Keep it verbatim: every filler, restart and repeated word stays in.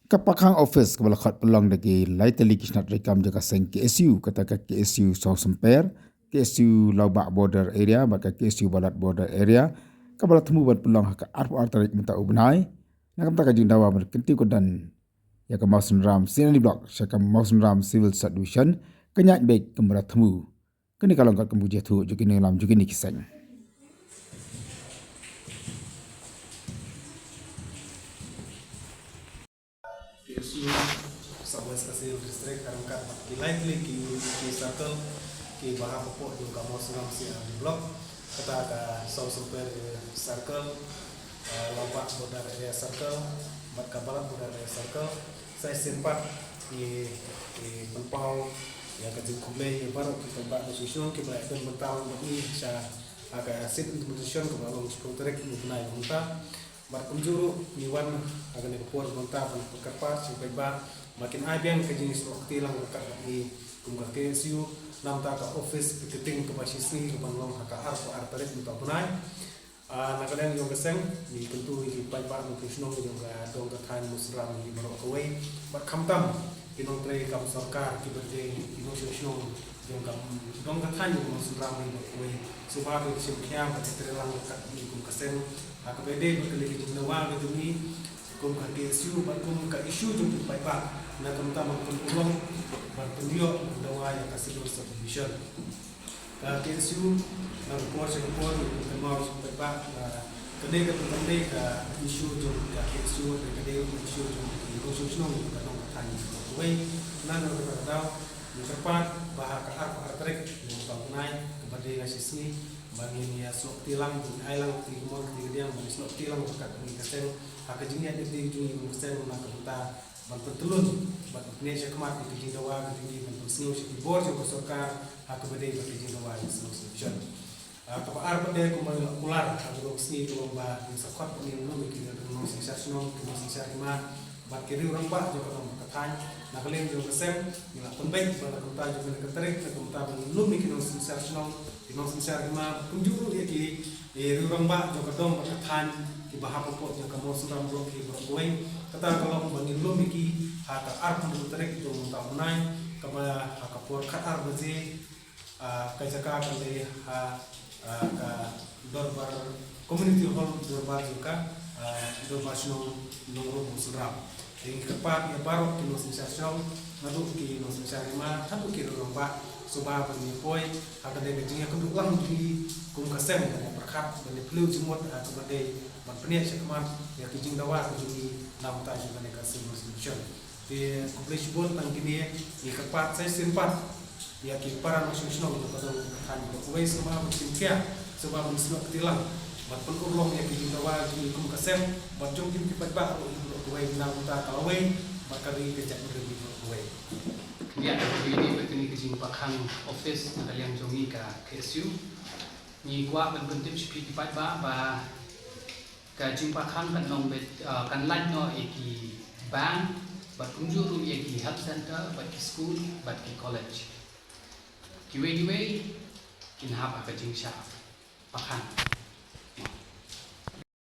Ka Pakhang Office kaba la khot pynlong da ki lai tylli ki shnat treikam jong ka seng K S U, kata ka K S U Sawsymper, K S U Lawbah Border Area bad ka K S U Balat Border Area, kaba la thmu ban pynlong ha ka arphew ar tarik mynta u bnai. Na ka bynta ka jingdawa ban kyntiew kyrdan ïa ka Mawsynram C R D Block sha ka Mawsynram Civil Subdivision, ka ñiah beit kaba la thmu. Kane ka long katkum ka jingïathuh jong ki nongïalam jong kine ki seng. K S U South West Khasi Hills District, ryngkat bad ki lai tylli ki, ki circle kiba hapoh jong ka Mawsynram C R D Block, kata ka Sawsymper Circle, eh, Lawbah Border Area Circle bad ka Balat Border Area Circle. Sa shisien pat ngi, ngi pynpaw ïa ka jingkhublei ïa baroh ki paidbah nongshong shnong kiba la ïadon bynta lang bad ngi sha, ha ka Seat Implementation kaba la long shiphew tarik u bnai mynta. Bad kumjuh ruh ngi wan ha kane ka por mynta ban kyrpad sha ki paidbah ba kin ai biang ka jingïasnoh kti lang ryngkat bad ngi kum ka K S U, namar ka office picketing kaba shi sngi kaban long ha ka arphew ar tarik mynta u bnai. Ah, na ka liang jong ka seng, ngi kyntu ïa ki paidbah nongshong shnong jong ka dong ka thaiñ Mawsynram hi baroh kawei. Bad khamtam ki nongtrei kam sorkar kiba dei ki nongshong shnong jong ka dong ka thaiñ Mawsynram hi baroh kawei, sngewbha ban shim khia bad trei lang ryngkat bad ngi kum ka seng ha kaba dei bad kane ka jingdawa ka jong ngi kum ka K S U bad kum ka issue jong ki paidbah, na ka bynta ban pynurlong, ban pynïoh, ban dawa ïa ka Civil Subdivision. Ka K S U na ka por sha ka por ngi kynmaw sha ki paidbah ba kane ka dei, kam dei ka issue jong ka K S U, ka dei ka issue jong ki nongshong shnong ka dong ka thaiñ baroh kawei. Na kata ka daw ngi kyrpad ba ha ka arphew ar tarik mynta u bnai kaba dei la shi sngi, ba ngin ïasnoh kti lang, ngin ai lang kti kamon kti kadiang, ba ngin snoh kti lang ryngkat bad ngi ka seng ha ka jingïaid lynti jong ngi kum ka seng na ka bynta ban pyntyllun, ban pynïaid shakhmat ïa ka jingdawa ka jong ngi, ban pynsngew sha ki bor jong ka sorkar ha kaba dei bad ka jingdawa ïa ka Civil Subdivision. Ah, kaba ar pat de kumba ngi la kular ha ka long sngi ka long ba ngin sa khot ban ïalum ïa ki nongsynshar shnong, ki nongsynshar hima bad ki riew rangbah jong ka dong ka thaiñ. Na ka liang jong ka seng ngi la pynbeit ba na ka bynta jong kane ka tarik, na ka bynta ban ïalum ïa ki nongsynshar shnong, ki nongsynshar hima, kumjuh ruh ïa ki, ïa ki riew rangbah jong ka dong bad ka thaiñ kiba hapoh jong ka Mawsynram Block hi baroh kawei. Kata ka long ba ngin ïalum ïa ki ha ka arphew tarik jong mynta u bnai, kaba ha ka por khatar baje, ah, ka jaka kan dei ha, ah, ka Dorbar, Community Hall Dorbar jong ka, ah, Dorbar Shnong Nongrum Mawsynram. Te ngi kyrpad ïa baroh ki nongsynshar shnong, naduh ki nongsynshar hima haduh ki riew rangbah, sngewbha ban ïa poi ha kane ka jingïakynduh lang jong ngi kum ka seng, ban ïa pyrkhat, ban ïa phylliew jingmut ha kaba dei ban pynïaid shakhmat ïa ka jingdawa ka jong ngi na ka bynta jong kane ka Civil Subdivision. Te khublei shibun. Tang kine, ngi kyrpad sa shisien pat ïa ki para nongshong shnong jong ka dong ka thaiñ baroh kawei, sngewbha ban shim khia, sngewbha ban snoh kti lang bad pynurlong ïa ki jingdawa jong ngi kum ka seng bad jong ki paidbah ruh hi baroh kawei, na ka bynta ka lawei bad ka ri ka jaitbynriew hi baroh kawei. Ïa, kane ka dei bad kane ka jingpakhang office na ka liang jong ngi ka K S U. Ngi kwah ban pyntip sha phi ki paidbah ba ka jingpakhang kan long beit, ah, kan lait noh ïa ki bank bad kumjuh ruh ïa ki health center bad ki school bad ki college. Kiwei kiwei kin hap ha ka jingshah pakhang.